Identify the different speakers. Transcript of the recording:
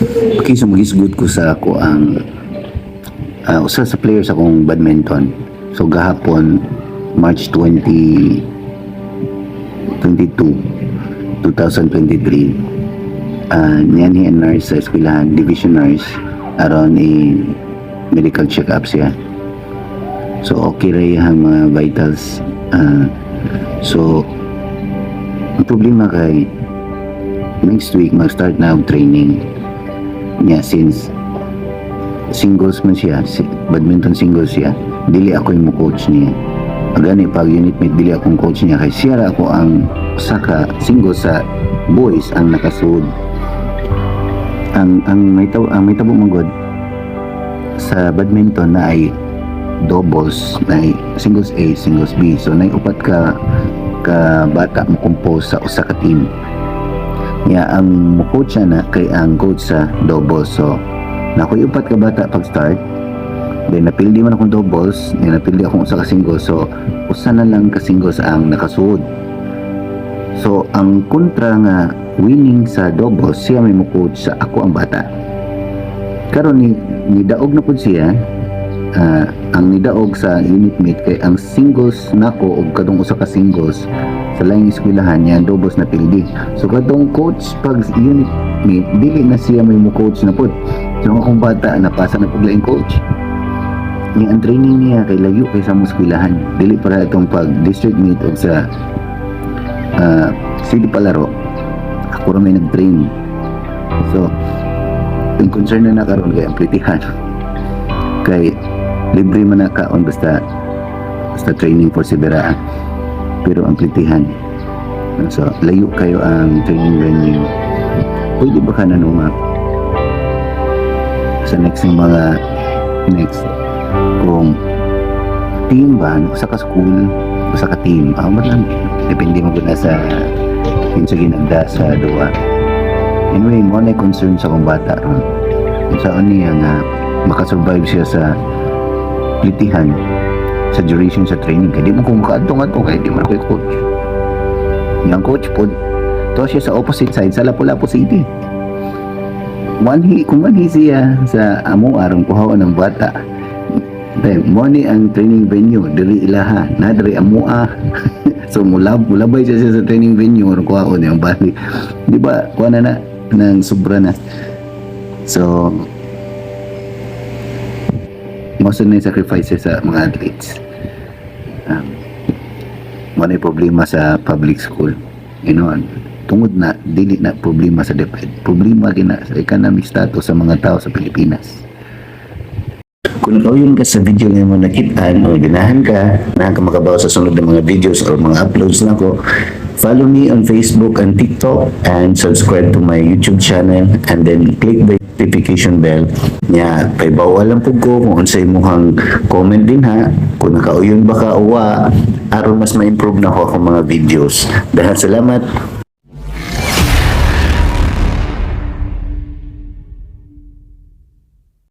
Speaker 1: Okay, so magisgud ko sa ako ang usa sa players akong badminton. So gahapon, March 20 22, 2023, niyan ang nurse sa eskwelahan, division nurse, aron i medical check-up siya. So okay ra iyang mga vitals. So ang problema kay next week mag-start na og training niya. Since singles man siya, badminton singles siya, dili ako yung mo coach niya. Gani pag unit mate, dili akong coach niya kay siya ra ako ang usa ka singles sa boys ang nakasud. Ang may tabo man gud sa badminton na ay doubles, na ay singles A, singles B. So nay upat ka ka bata mo compose sa usa ka team. Nya ang mo coach siya na kay ang coach sa doubles. So nakoy upat ka bata pag start, then napildi man akong doubles, then napildi akong usa ka singles, so usa na lang ka singles ang nakasuod. So ang kontra nga winning sa doubles, siya may mo coach sa ako ang bata. Karon ni nidaog na pud siya. Ang nidaog sa unit mate kay ang singles nako og kadtong usa ka singles sa laing eskwelahan niya, ang doubles na pildi. So kadtong coach pag unit mate, dili na siya may mo coach na pud. So ang akong bata napasa na pud laing coach ni. Ang training niya kay layo kay sa among eskwelahan, dili para itong pag district meet og sa city palaro, ako ra may nag-train. So ang concern na karon kay ang plitihan, kay libre man na kaon basta basta training for Sibera, pero ang plitihan. So layo kayo ang training venue. Pwede ba ka na nga sa next ng mga next kung team ba, usa ka school, usa ka team, ah, man lang, depende mo gud na sa kinsa ginagda sa duwa. Anyway, mo na concern sa akong bata ron, unsaon niya nga makasurvive siya sa plitihan sa duration sa training, kay di mo kung makaadto nga to kay di man ako coach. Yang coach pod to siya sa opposite side sa Lapu-Lapu City. Manhi kung manhi siya sa amo aron kuhaon ng bata. Then, mo ni ang training venue diri ilaha na diri amoa. So mulabay siya sa training venue aron kuhaon yung bali. Di ba kuha na na nang sobra na. So most na yung sacrifices sa mga athletes. Mo na yung problema sa public school. Tungod na dili na problema sa DepEd, problema gina sa economic status sa mga tao sa Pilipinas. Kung nakauyon ka sa video nga mo nakitaan o ganahan ka makabaw sa sunod ng mga videos or mga uploads nako, follow me on Facebook and TikTok and subscribe to my YouTube channel and then click the notification bell. Nya, paibawa lang pud ko kung unsay imong comment din ha, kung nakauyon ba ka o wa, aron mas ma-improve na ako akong mga videos. Dahil salamat.